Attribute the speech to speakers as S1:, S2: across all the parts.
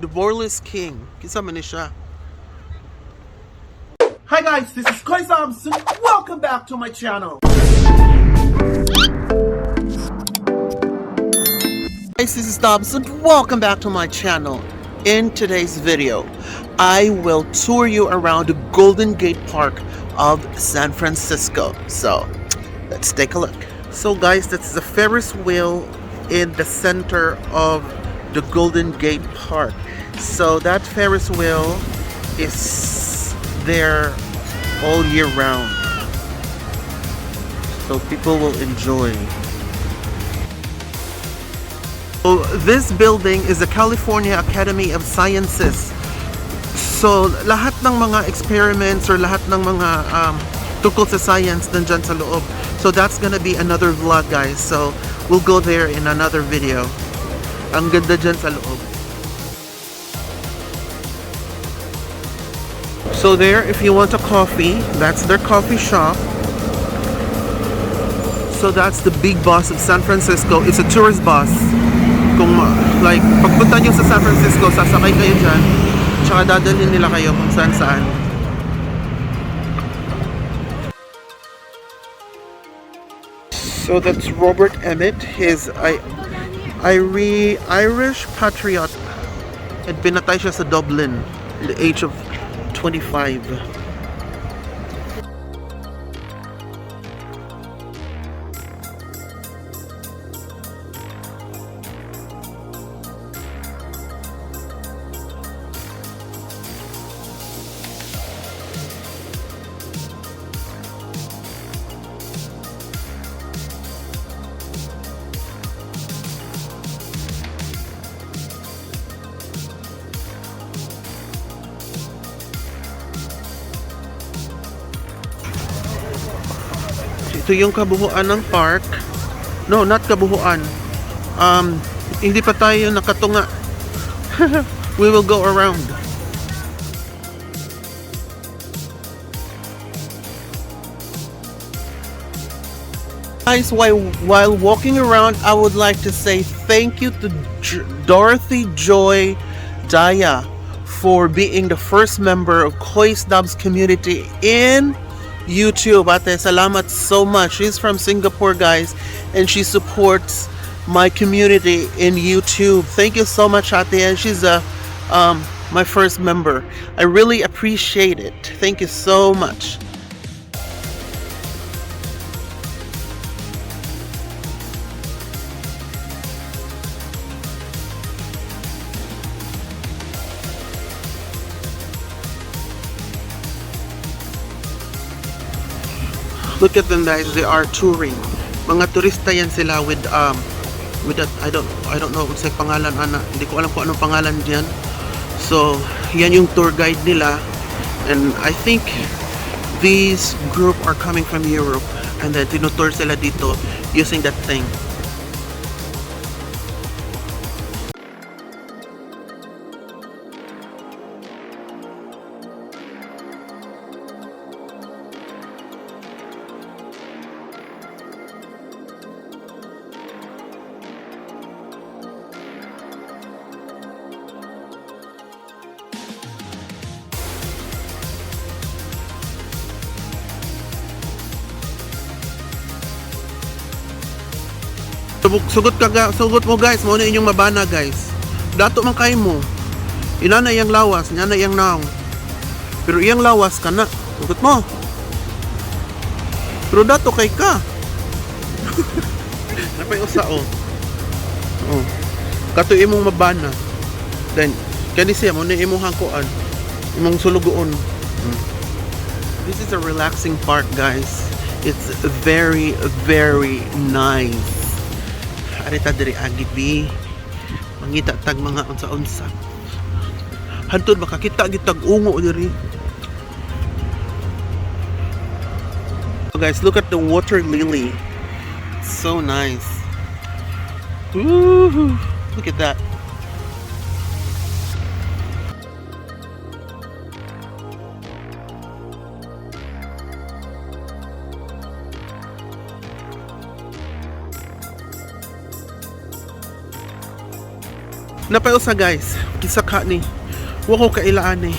S1: The Borlis King. Kinsa man ni siya?
S2: Hi guys, this is Koy Thompson. Welcome back to my channel.
S1: Guys, this is Dobson. Welcome back to my channel. In today's video, I will tour you around the Golden Gate Park of San Francisco. So, let's take a look. So guys, that's the Ferris wheel in the center of the Golden Gate Park. So that Ferris wheel is there all year round. So people will enjoy. So this building is the California Academy of Sciences. So lahat ng mga experiments or lahat ng mga tungkol sa science nandyan sa loob. So that's gonna be another vlog, guys. So we'll go there in another video. Ang ganda dyan sa loob. So there, if you want a coffee, that's their coffee shop. So that's the big bus of San Francisco. It's a tourist bus. Kung like pagpunta nyo sa San Francisco, sasakay kayo dyan. Tsaka dadalhin nila kayo kung saan saan. So that's Robert Emmett, his Irish patriot. And pinatay siya sa Dublin at the age of 25. Ito yung kabuhuan ng park. No, not kabuhuan. Hindi pa tayo nakatunga. We will go around. Guys, while walking around, I would like to say thank you to Dorothy Joy Daya for being the first member of Koy Snobs community in YouTube. Ate, salamat so much. She's from Singapore, guys, and she supports my community in YouTube. Thank you so much, Ate. And she's a my first member. I really appreciate it. Thank you so much. Look at them, guys, they are touring. Mga turista yan sila with that, I don't know unsay pangalan ana. Hindi ko alam kung anong pangalan diyan. So, yan yung tour guide nila. And I think these group are coming from Europe and then tinutour sila dito using that thing. Sugot ka ga, sugot mo, guys, mo na inyong mabana, guys. Dato man kay mo. Inana iyang lawas, inana iyang naong. Pero iyang lawas kana. Sugot mo. Pero dato kay ka. Napay usa oh. Oh. Kato imong mabana. Then kani siya mo na imong hangkoan. Imong sulugoon. This is a relaxing park, guys. It's very, very nice. Arita diri agi bi. Mangita tag mga unsa-unsa. Hantod makakita gyud tag ungo diri. So guys, look at the water lily. It's so nice. Woo! Look at that. Naa pay usa, guys. Kinsa ka ni? Wa ko kaila ani.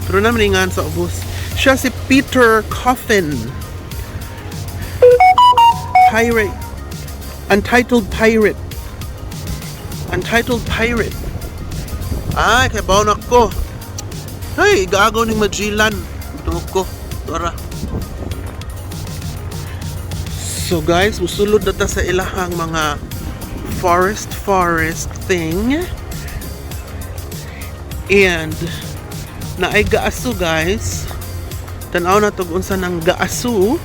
S1: Pero naa man ngan sa ubos. Siya si Peter Coffin. Pirate. Untitled Pirate. Untitled Pirate. Ay, kay na ko. Ay, gaagaw ning Magellan. Tungog ko. Tara. So guys, musulod na ta sa ilahang mga forest thing. And naay gaaso, guys. Tan-aw na tog unsa nang gaaso.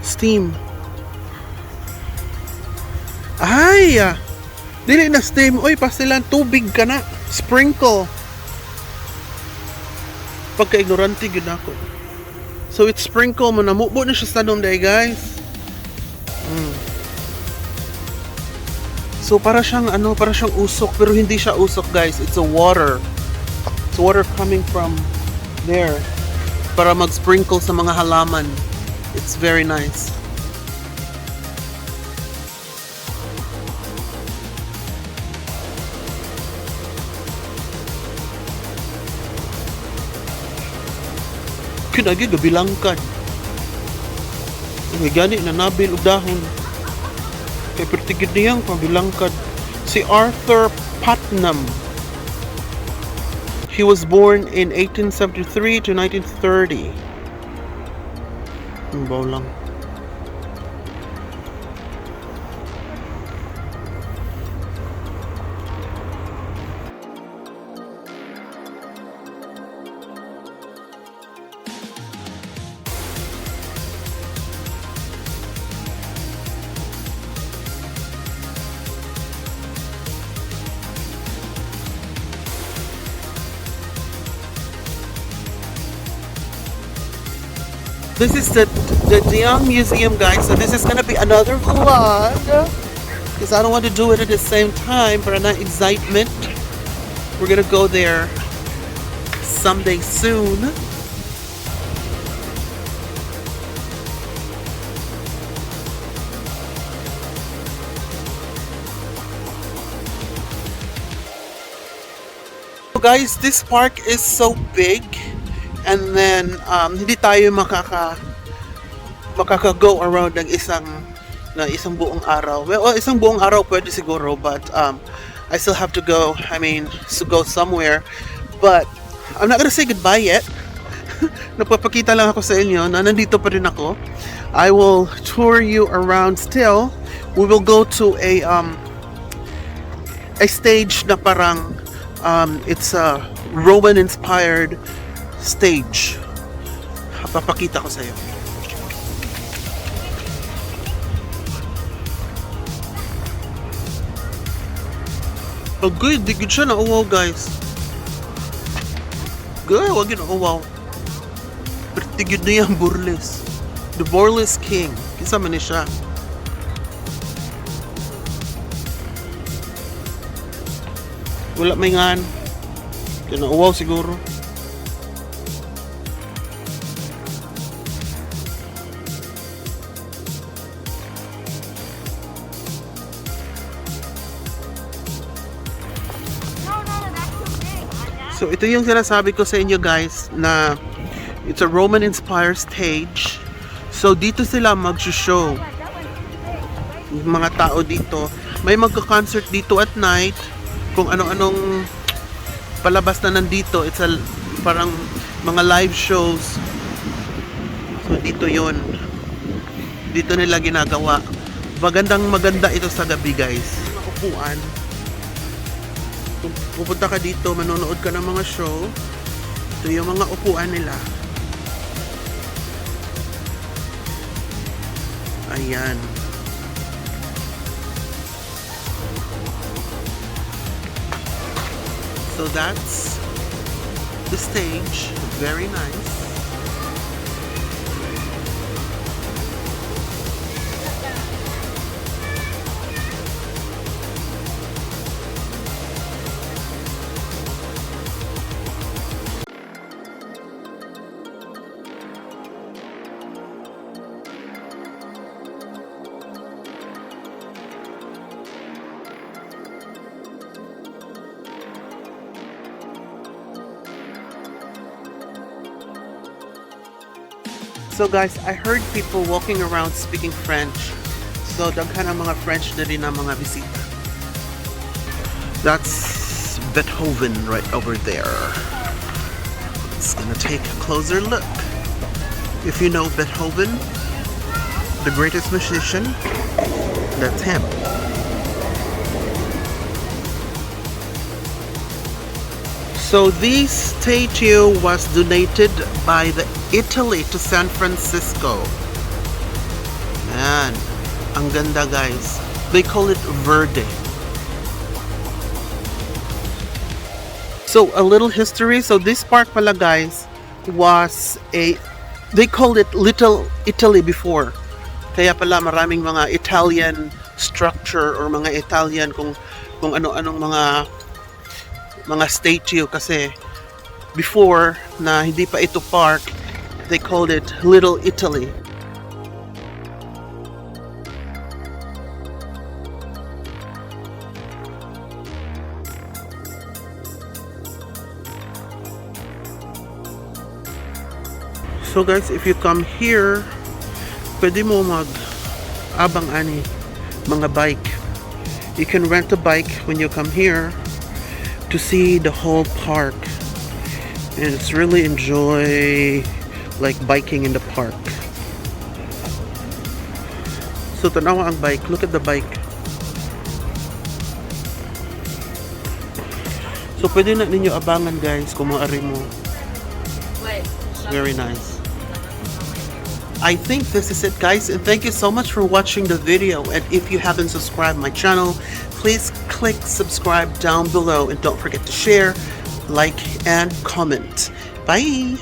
S1: Steam. Ay! Ah. Dili na steam. Uy, pastilan tubig ka na. Sprinkle. Pagka-ignorante gyud ako. So it's sprinkle mo na mubo na siya sa tanom day, guys. So para siyang ano, para siyang usok pero hindi siya usok, guys. It's a water. It's water coming from there para mag-sprinkle sa mga halaman. It's very nice. Kinagi gabilangkad. Ay, gani na nabil og dahon. Kay pertigid niyang pabilangkad. Si Arthur Putnam. He was born in 1873 to 1930. Ang baw lang. This is the De Young Museum, guys. So this is gonna be another vlog because I don't want to do it at the same time. But not excitement. We're gonna go there someday soon. So guys, this park is so big and then hindi tayo makaka go around ng isang buong araw. Well, isang buong araw pwede siguro, but I still have to go, I mean, to go somewhere. But I'm not gonna say goodbye yet. Nagpapakita lang ako sa inyo na nandito pa rin ako. I will tour you around still. We will go to a stage na parang it's a Roman inspired stage. Papakita ko sa iyo. Oh, good. Di good siya nauwaw, guys. Good. Wag yun nauwaw. Pretty good na yung Burles. The Burles King. Kinsa man ni siya? Wala may ngan. Kaya nauwaw siguro.
S3: No, that's too big.
S1: So ito yung sinasabi ko sa inyo, guys, na it's a Roman inspired stage. So dito sila mag-show.
S3: That one's too big. Right?
S1: Yung mga tao dito. May magka-concert dito at night. Kung ano-anong palabas na nandito. It's a parang mga live shows. So dito yon. Dito nila ginagawa. Magandang maganda ito sa gabi, guys. Mga upuan. Kung pupunta ka dito, manonood ka ng mga show. Ito yung mga upuan nila. Ayan. So that's the stage. Very nice. So guys, I heard people walking around speaking French. So daghan ang mga French diri na mga bisita. That's Beethoven right over there. It's gonna take a closer look. If you know Beethoven, the greatest musician, that's him. So this statue was donated by the Italy to San Francisco. Man, ang ganda, guys. They call it Verde. So a little history. So this park pala, guys, was a they called it Little Italy before. Kaya pala maraming mga Italian structure or mga Italian kung ano-anong mga statue kasi before na hindi pa ito park, they called it Little Italy. So guys, if you come here, pwede mo mag abang ani mga bike. You can rent a bike when you come here to see the whole park. And it's really enjoy, like, biking in the park. So tanawa ang bike. Look at the bike. So pwede na ninyo abangan, guys, kung maari mo.
S3: Wait.
S1: It's very nice. I think this is it, guys, and thank you so much for watching the video. And if you haven't subscribed my channel, please click subscribe down below and don't forget to share, like, and comment. Bye!